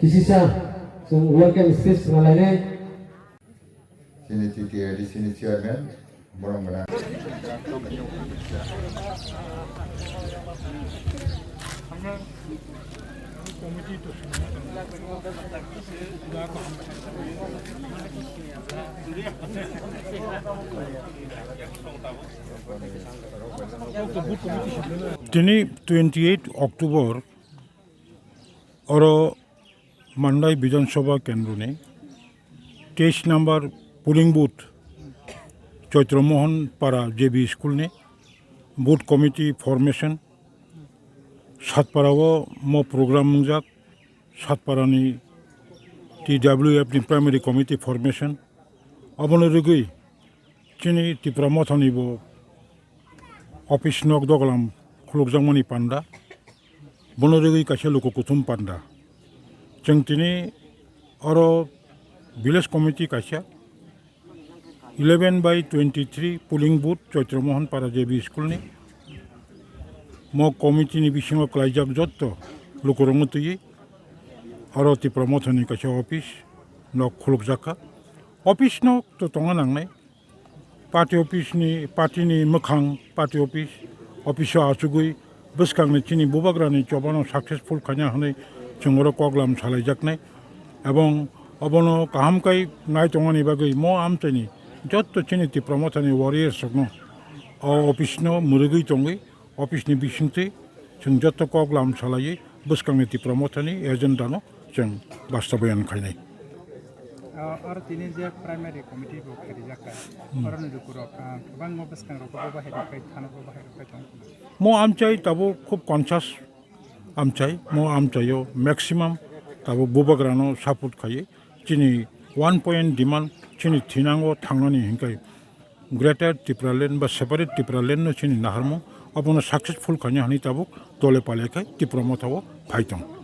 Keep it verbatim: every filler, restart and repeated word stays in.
Kisisa, chwng welcome speech rwlainai. Chini T T A D C ni chairman, borok gwnang. Tini twenty eight October oro Mandai Bidhan Sabha Kendroni teis number polling booth, Chaitra Mohan Para J B School ni booth committee formation, Satpara o mo program wngjak, Satpara ni T W F ni primary committee formation, obono rwgwi chini Tipra Motha ni bo office nok doglam khulukjakmani panda, bono rwgwi kaisa luku kuthum panda. Chwng tini oro village committee kaisa eleven by twenty three polling booth Chaitra Mohan Para J B School ni mo committee ni bisingo klaijak jotto lukurokno twiwi oro Tipra Motha ni kaisa office nok khulukjak kha. Office nok to tongna nangnai. Party office ni, party ni mwkhang, party office, office o achugwi bwskangni chini bubagrani chobano successful khaina hwnwi chwng oro koklam salaijaknai. Ebong obono kaham kai nai tongmani bagwi mo amchaini jotto chini Tipra Mothani warriors rokno o office no mwrwgwi tongwi, office ni bisingtwi chwng joto kok lam salaiwi bwskangni Tipra Mothani agenda no chwng bastabayan khainai. Ah, oro tini je primary committee bo kharijak kha, hmm, oroni lukurok, ah, kwbangma bwskangrok bo bahai rok khai, thana bo bahai rok khai tongo. Mo amchai tabuk khub conscious amchai, mo amchaio maximum tabuk bubagrano support khaiwi chini one point demand chini thinango thangnani hinkhai Greater Tipraland ba Separate Tipraland no chini naharmung abono successful khaina hwnwi tabuk dole pale khai Tipra Motha o phai tong.